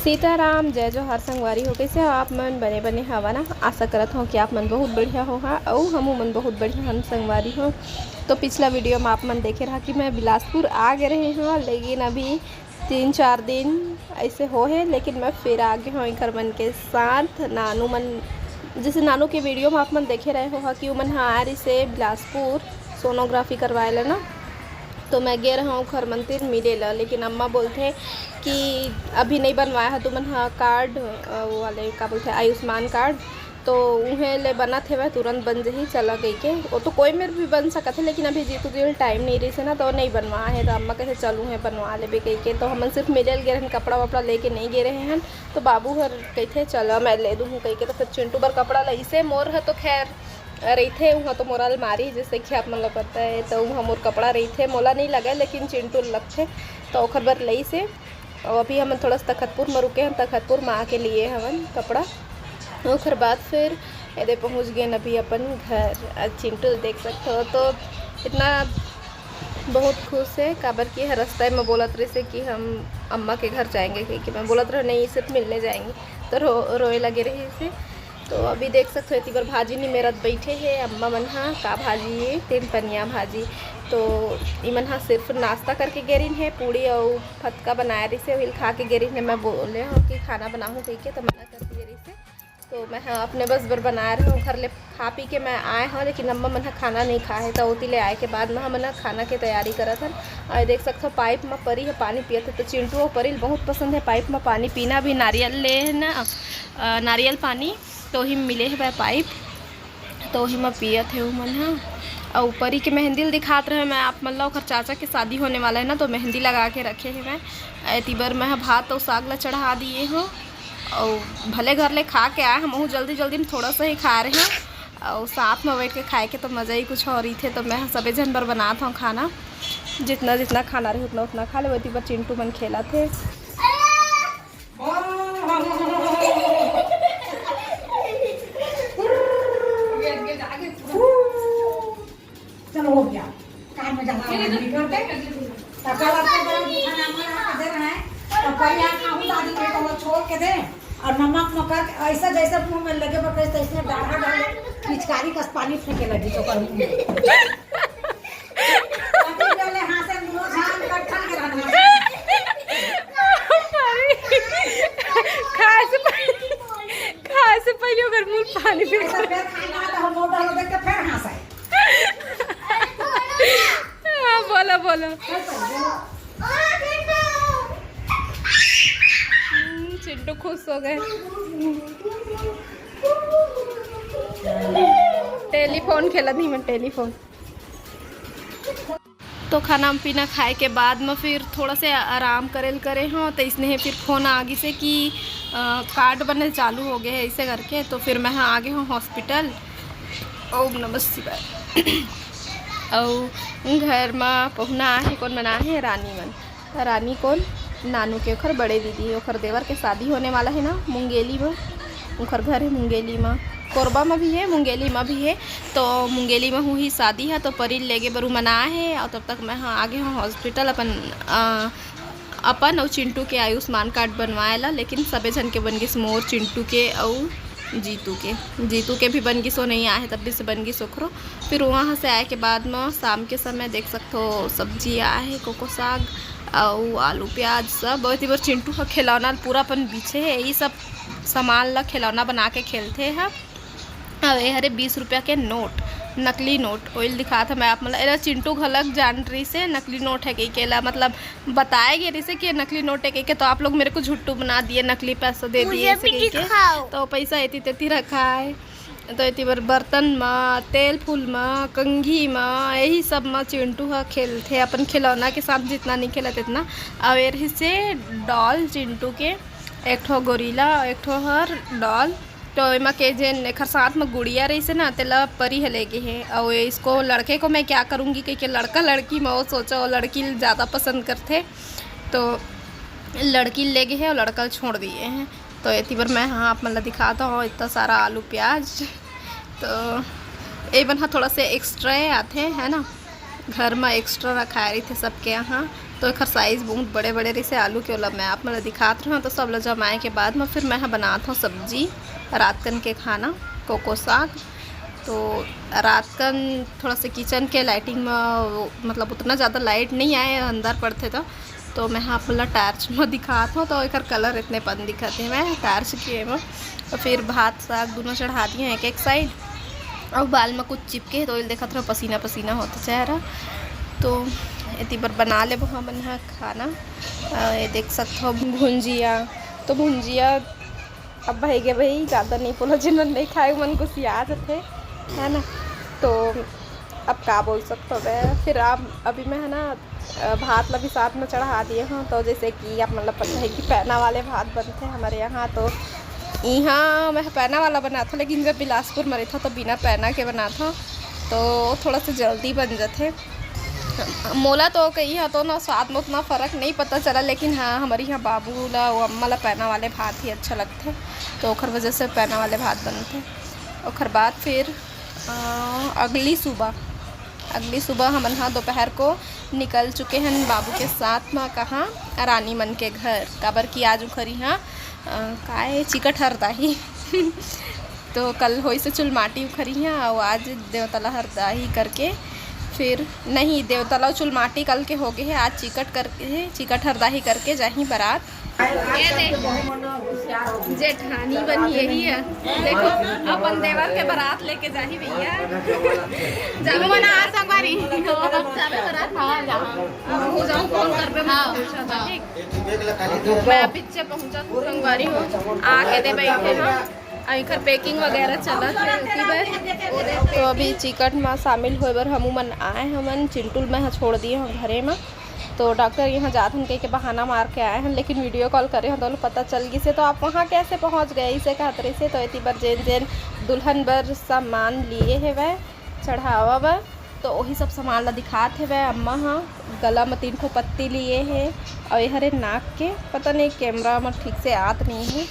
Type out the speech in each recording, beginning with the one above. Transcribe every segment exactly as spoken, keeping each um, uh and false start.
सीताराम, जय जोहार संगवारी हो। कइसे हो आप मन? बने बने हवा ना? आशा करत हो कि आप मन बहुत बढ़िया हो हा, अउ हमू मन बहुत बढ़िया हन संगवारी हो। तो पिछला वीडियो में आप मन देखे रहा कि मैं बिलासपुर आ गए रहे हूँ, लेकिन अभी तीन चार दिन ऐसे हो है, लेकिन मैं फिर आ गए हूँ एकर मन के साथ। नानू मन, जैसे नानू के वीडियो में आप मन देखे रहे हो हा कि उमन हा आ रही से बिलासपुर सोनोग्राफी करवाए ला ना, तो मैं गे रहूँ ओखर मन तीर मिले ला, लेकिन अम्मा बोलथे कि अभी नहीं बनवाया है तुमन हा कार्ड, अ, वो वाले का बोलथे आयुष्मान कार्ड, तो उहें ले बनत हेवय, तुरंत बन जही, चला कहिके। वो तो कोई मेर भी बन सकत है, लेकिन अभी जीतू जी ल टाइम नहीं रहिस हे ना, तो नहीं बनवाए है, तो अम्मा कहिथे चल उहें बनवा लेबे कहिके। तो हमन सिर्फ मिले ल गे रहन, कपड़ा वपड़ा लेके नहीं गे रहे हन, तो बाबू हर कहिथे चल मैं ले दूहूँ कहिके, तो फिर चिंटू बर कपड़ा लइसे। मोर ह तो खैर रहिथे, उहाँ तो मोर अलमारी, जैसे कि आप मन ल पता है, तो उहाँ मोर कपड़ा रहिथे, मोला नहीं लगे, लेकिन चिंटू ल लगथे, तो ओखर बर लइसे। और अभी हमन थोड़ा सा तखतपुर में रुके हन, तखतपुर में आके लिए हवन कपड़ा। ओखर बाद फिर एदे पहुँच गए अभी अपन घर। आज चिंटू ल देख सकते हो, तो इतना बहुत खुश है, काबर कि हर रास्ता में बोलत रहिसे कि हम अम्मा के घर जाएंगे, कि मैं बोलत रहे नहीं, सिर्फ मिलने जाएंगे, तो रो रोए लगे रहिसे। तो अभी देख सकते हो, एती बर भाजी निमेरत बैठे हे अम्मा मन हा। का भाजी ये? तीन पनिया भाजी। तो इमन हा सिर्फ नाश्ता करके गे रहिन हे, पूड़ी अउ फतका बनाए रहिसे, वही खा के गे रहिन हे। मैं बोले हूँ कि खाना बनाहूँ कहिके, तो मना कर दिए रहिसे। तो मैं हा अपने बस बर बनाए रहे हूँ, घर ले खा पी के मैं आए हूँ, लेकिन अम्मा मन हा खाना नहीं खाए, तो ओती ले आए के बाद मैं हा मन हा खाना के तैयारी करत हन। और देख सकते हो, पाइप में परी है पानी पियत है, तो चिंटू और परी ल बहुत पसंद है पाइप में पानी पीना। भी नारियल ले है ना, अ, नारियल पानी, तो ही मिले है पाइप, तो ही मैं पियत है उमन हा। और परी के मेहंदी ल दिखात रहे मैं आप मन ला, ओखर चाचा के शादी होने वाला है ना, तो मेहंदी लगा के रखे है मैं। एती बर मैं हा भात और साग ला चढ़ा दिए हूँ। और भले घर ले खा के आए, हम जल्दी जल्दी में थोड़ा सा ही खा रहे हैं, और साथ में बैठ के खाए के तो मज़ा ही कुछ और ही थे। तो मैं सबे झन बर बनात हूँ खाना, जितना जितना खाना रहे उतना उतना खा ले। एती बर चिंटू मन खेलत हे। चलो, हो गया। कार में जाना है, निकल के। तो कल आपको बड़ा खाना हमारा यहाँ पे दे रहा है। तो कल यहाँ खाऊं, दादी ने तो वो छोड़ के दे। और नमक मकर ऐसा जैसे मुंह में लगे, बस ऐसे डाला डाले, पिचकारी का पानी फेंके लगी तो कल मुंह में। अभी पहले हाथ से मुंह झान कर ठन के रहना। खाए से पहले, खाए से पहले ओकर मुंह पानी फेंक ऐसा फिर खाना तो हम मुंह डालो देख के फिर हंस आए। हाँ, बोलो, बोलो। हम्म, चिंटू खुश हो गए। टेलीफोन खेलत ही मैं, टेलीफोन। तो खाना पीना खाए के बाद मैं फिर थोड़ा से आराम करे ल करे हूँ, तो इसने फिर फोन आ गई से कि, अ, कार्ड बने चालू हो गए है, ऐसे करके। तो फिर मैं हाँ आ गए हूँ हॉस्पिटल। ओम नमः शिवाय। अउ घर मा पहुना आहे, कोन मन आहे? रानी मन। रानी कोन? नानू के ओखर बड़े दीदी, ओखर देवर के शादी होने वाला है ना मुंगेली में। ओखर घर है मुंगेली में, कोरबा में भी है, मुंगेली में भी है। तो मुंगेली में हुई शादी है, तो परी लेगे बरू मना है। और तब तक मैं हाँ आगे हूँ हॉस्पिटल अपन, अ, अपन अउ चिंटू के आयुष्मान कार्ड बनवाए ला, लेकिन सबे झन के बन गिस, मोर, चिंटू के अउ जीतू के। जीतू के भी बन गिस, वो नहीं आए, तब भी से बन गिस ओखरो। फिर वहाँ से आए के बाद में शाम के समय देख सकते हो, सब्जी आए है, कोको साग अउ आलू प्याज सब। और एती बर चिंटू का खिलौना पूरा अपन पीछे है, यही सब सामान ला खिलौना बना के खेलते हैं। अब ये हरे बीस रुपया के नोट, नकली नोट, ओइल दिखात हूँ मैं आप मन ला। एला चिंटू घलक जान रही से नकली नोट है कहिके, ला मतलब बताए गे रही से कि ये नकली नोट है कहिके, तो आप लोग मेरे को झुट्टू बना दिए, नकली पैसा दे दिए मुझे ऐसे भी कहिके। दिखाओ। तो पैसा एती तेती रखा है। तो एती बर बर्तन मा, तेल फूल मा, कंघी मा, यही सब मा चिंटू हा खेलथे अपन खिलौना के साथ, जितना नहीं खेलत इतना। और ये रही से डॉल चिंटू के, एक ठो गोरिला, एक ठो हर डॉल। तो एमा के जेन एखर साथ में गुड़िया रहिसे ना, तेला परी ह लेगे हे। अउ इसको, लड़के को मैं क्या करूँगी कहिके, लड़का लड़की में वो सोचो, लड़की ल ज़्यादा पसंद करथे, तो लड़की ल लेगे हे और लड़का ल छोड़ दिए हैं। तो एती बर मैं हाँ आप मन ला दिखाता हूँ इतना सारा आलू प्याज। तो ए मन ह थोड़ा से एक्स्ट्रा आथे, है ना, घर म एक्स्ट्रा रखाए रहिथे सबके यहाँ, तो एखर साइज बहुत बड़े बड़े रहिसे आलू के। ओला मैं आप मन ल दिखात रहूँ। तो सब ल जमाए के बाद म फिर मैं ह बनात हूँ सब्जी, रातकन के खाना, कोको साग। तो रातकन थोड़ा सा किचन के लाइटिंग म, मतलब, उतना ज़्यादा लाइट नहीं आए, अंदर पड़थे तो तो मैं ह आप मन ल टार्च म दिखात हूँ, तो एकर कलर इतने पन दिखत हे मैं टार्च के म। तो फिर भात साग दोनों चढ़ा दिए एक एक साइड, अउ बाल म कुछ चिपके हे, तो ओला देखत रहो, पसीना पसीना होत चेहरा। तो एती बर बना लेबो हमन ह खाना। अ, ये देख सकत हो भुंजिया, तो भुंजिया अब भाई गे भाई, ज़्यादा नहीं बोलो, जिन मन नहीं खाए, मन गुस्सिया जथे, है ना। तो अब का बोल सकत हो बे। फिर आप अभी मैं, है ना, अ, भात ला भी साथ में चढ़ा दिए हूँ। तो जैसे कि आप मतलब पता है कि पैना वाले भात बनते हैं हमारे यहाँ, तो यहाँ मैं पैना वाला बनाता हूँ, लेकिन जब बिलासपुर में रहता तो बिना पैना के बनाता हूँ, तो थोड़ा सा जल्दी बन जाते। मोला तो कही ह तो ना, स्वाद में उतना फ़र्क नहीं पता चला, लेकिन हाँ, हमारे यहाँ बाबू ला, वो अम्मा ला पैना वाले भात ही अच्छा लगते, तो ओखर वजह से पैना वाले भात बनते। ओखर बाद फिर, अ, अगली सुबह, अगली सुबह हमन ह दोपहर को निकल चुके हैं बाबू के साथ में, कहाँ, रानी मन के घर, काबर कि आज उखरी ह, अ, काय चिकट हरदाही। तो कल होइसे चुलमाटी उखरी ह, अउ आज देवतला हरदाही करके, फिर नहीं, देवतला अउ चुलमाटी कल के हो गए है, आज चिकट करके, चिकट हरदाही करके जाही बारात। ये देख, जेठानी बनी यही है। देखो, अपन देवर के बारात लेके जाही भैया। जाबे मन आ संगवारी। जाबे बारात। हाँ, जाओ। अब हो जाओ, फोन करबे, हाँ, पूछा था, हाँ। ठीक। मैं पीछे पहुँचा तू संगवारी हो, आके दे बैठे हो। अउ एखर packing वगैरह चलत हे, ओती बर। तो अभी चिकट मा शामिल होए बर हमू मन आए हमन, चिंटू ल मैं ह छोड़ दिए हूँ घरे मा। तो डॉक्टर यहाँ जात हन कह के बहाना मार के आए हन, लेकिन video call करे हन तो पता चल गिस हे। तो आप वहाँ कैसे पहुँच गए, इसे कहत रहिस हे। तो एती बर जेन जेन दुल्हन बर सामान लिए हेवय चढ़ावा बर, तो वही सब सामान ला दिखात हेवय अम्मा ह। गला म तीन ठो पत्ती लिए हे, अउ ये हरे नाक के, पता नहीं camera म ठीक से आत नहीं हे,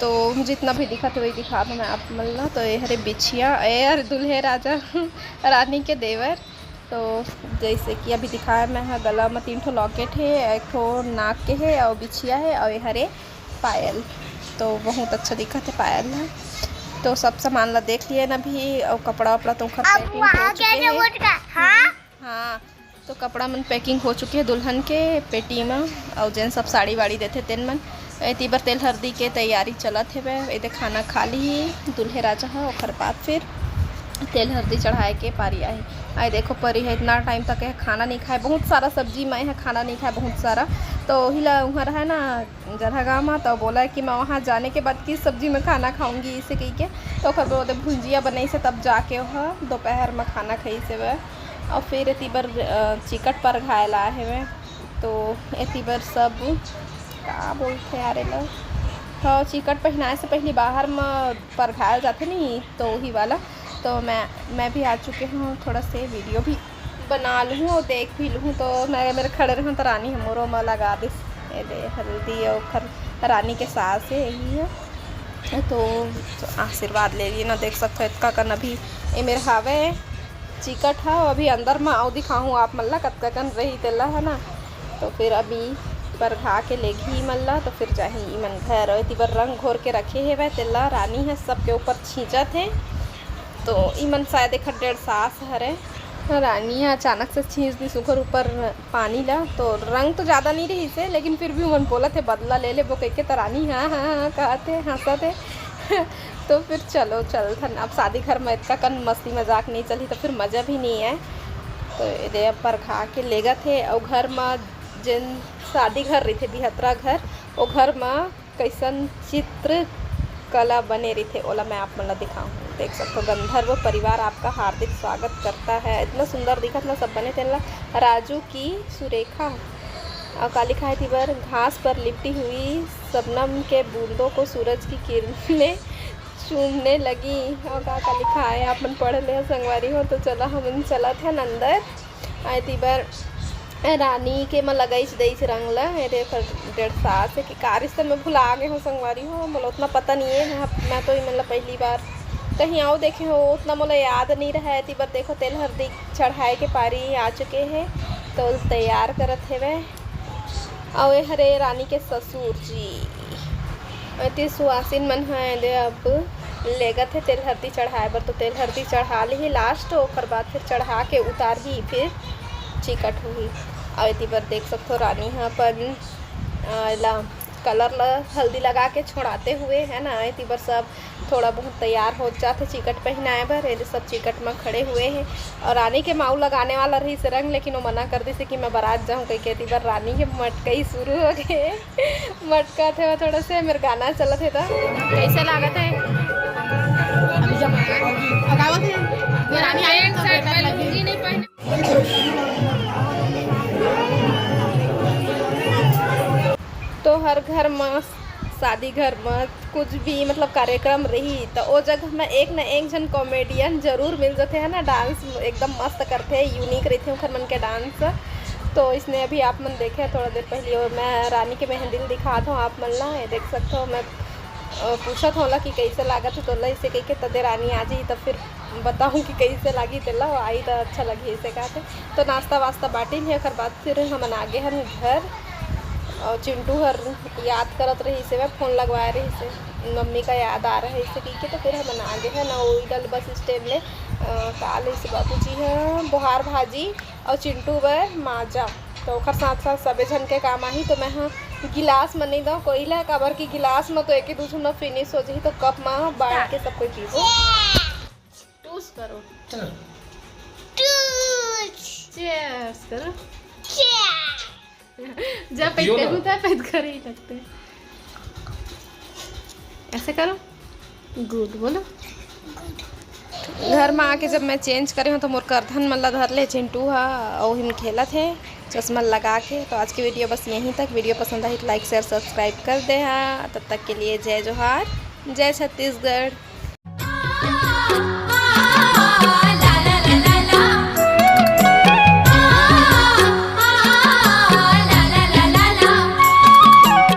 तो जितना भी दिखत हे वही दिखात हूँ मैं आप मन ला। तो ये हरे बिछिया, ये हरे दुल्हे राजा रानी के देवर। तो जैसे कि अभी दिखाया मैं ह, गला म तीन ठो locket हे, एक ठो नाक के हे, अउ बिछिया हे, अउ ये हरे पायल। तो बहुत अच्छा दिखत हे पायल ह। तो सब सामान ला देख लिए ना भी, अउ कपड़ा वपड़ा तो ओखर अब packing हो वहाँ चुके के हे। रोड का, हाँ? हाँ, तो कपड़ा मन packing हो चुके हे दुल्हन के पेटी म, अउ जेन सब साड़ी वाड़ी देथे तेन मन। एती बर तेल हरदी के तैयारी चलत हेवय। एदे खाना खा ली दुल्हे राजा ह, ओखर बाद फिर तेल हरदी चढ़ाए के पारी आही। आए देखो परी ह, इतना time तक यह खाना नहीं खाए, बहुत सारा सब्जी म यह खाना नहीं खाए, बहुत सारा। तो ओही ला उहाँ रहे ना, जलहा गाँव म, तो बोला कि मैं वहाँ जाने के बाद किस सब्जी में खाना खाऊंगी, इसे कही के। तो ओकर बाद ओदे भुंजिया बनाइस हे, तब जाके ओह दोपहर में खाना खाइस हेवय। अउ फिर एती बर, अ, चिकट परघाए ला आए हेवय। तो एती बर सब का बोलथे यार एला, हाँ, चिकट पहिनाए से पहली बाहर म परघाए जाथे नहीं, तो वही वाला। तो मैं, मैं भी आ चुके हूँ, थोड़ा से video भी बना लूँ और देख भी लूँ। तो मैं, मेरे खड़े रहूँ तो रानी हमरो म लगा दिस। ये दे हल्दी और खर-, रानी के सास है, यही है। तो आशीर्वाद ले ली ना, देख सकते हो इतका कन अभी ये मेरे हावे चिकट है। अभी अंदर में आओ दिखाऊँ आप मन ला कतका कन रही तेला, है ना। तो फिर अभी परघा के लेगी मन ला, तो फिर जाही इमन घर। और इति बर रंग घोर के रखे हेवय तेला रानी है सबके ऊपर छींचत है। तो इमन शायद एखर डेढ़ सास हरे। रानी ह अचानक से छींच दिस ओकर ऊपर पानी ला, तो रंग तो ज़्यादा नहीं रहिस हे, लेकिन फिर भी मन बोलत हे, "बदला ले लेबो," कहिके, त रानी हाँ, हाँ, हाँ कहत हे, हंसत हे। तो फिर चलो, चलथन। अब शादी घर में इतना कन मस्ती मजाक नहीं चलही, तो फिर मज़ा भी नहीं आए। तो ये दे, अब परघा के लेगत हे, अउ घर में जेन शादी घर रहिथे, बिहतरा घर, ओ घर में कइसन चित्रकला बने रहिथे, ओला मैं आप मन ला दिखाऊं। देख सकथो, गंधर्व परिवार आपका हार्दिक स्वागत करता है। इतना सुंदर दिखत ना सब बने, तेन ला राजू की सुरेखा। अउ का लिखा है, तिबर घास पर लिपटी हुई शबनम के बूंदों को सूरज की किरणें चूमने लगी। अउ का का लिखा है, आप मन पढ़ ले संगवारी हो। तो चला, हमन चलत हन अंदर। आय तिबर रानी के म लगाइस दइस रंग ल, एदे ओकर डेढ़ सास हे कि का रिश्ता में भुला गे हो संगवारी हो, मोला उतना पता नहीं है। मैं, मैं तो इमन ला पहली बार कहीं अउ देखे हों, उतना मोला याद नइ रहय। एती बर देखो, तेल हरदी चढ़ाए के पारी आ चुके हे, तो तैयार करत हेवय। अउ ए हरे रानी के ससुर जी। एती सुवासिन मन ह एदे अब लेगत हे तेल हरदी चढ़ाए बर, तो तेल हरदी चढ़ा लिही last, ओकर बाद फिर चढ़ा के उतारही, फिर चिकट होही। अउ एती बर देख सकथो, रानी ह अपन, अ, एला colour ल हल्दी लगा के छोड़ाते हुए, है ना, एती बर सब थोड़ा बहुत तैयार हो जाथे चिकट पहिनाए बर। एदे सब चिकट म खड़े हुए हे, अउ रानी के माऊ लगाने वाला रहिस रंग, लेकिन वो मना कर दिस कि मैं बारात जाहूँ कहिके। एती बर रानी के मटकई शुरू हो गए। मटकाथे वो थोड़ा से, मेर गाना चलत हे त। कैसे लागत हे? अभी जब भगावत हे, ये रानी आई है तो बेटा लगी। तो हर घर म, शादी घर म, कुछ भी मतलब कार्यक्रम रही, त ओ जगह म एक न एक झन comedian जरूर मिल जथे, है ना। Dance एकदम मस्त करथे, unique रहिथे ओखर मन के dance। तो इसने अभी आप मन देखे थोड़ा देर पहले, मैं रानी के मेहंदी ल दिखात हूँ आप मन ला, ये देख सकते हो। मैं, अ, पूछत हूँ ला कि कैसे लागत है तोला, इसे कह के तदे रानी आ जाही, तब फिर बताहूँ कि कैसे लागी तेला, आई त अच्छा लगी, इसे कहते। तो नाश्ता वास्ता बांटिन हे, ओकर बाद फिर हमन आगे हन घर। और चिंटू हर याद करत रहिस हे, मैं फोन लगवाए रहिस हे, मम्मी का याद आ रहा है इसे कह के, तो फिर हमन आगे हन। और इधर बस स्टैंड ले, अ, का लेस बाबूजी ह, बोहार भाजी और चिंटू बर माजा, तो ओकर साथ साथ सबे झन के काम आही। तो मैं ह गिलास म नहीं दो कोई ला, काबर कि गिलास म तो एक ही दू झन म finish हो जाही, तो कप म बांट के सब कोई पीबो। Toast करो। Cheers करो। जब पैद करूँ, तब पैद करे ही लगते हैं। ऐसे करो, good बोलो। घर में आके जब मैं change करे हूँ, तो मोर करधन मन ला धर ले चिंटू हा, अउ हिम खेलत हे चश्मा लगा के। तो आज की video बस यहीं तक। Video पसंद आई तो like, share, subscribe कर दे हा। तब तक के लिए जय जोहार, जय छत्तीसगढ़।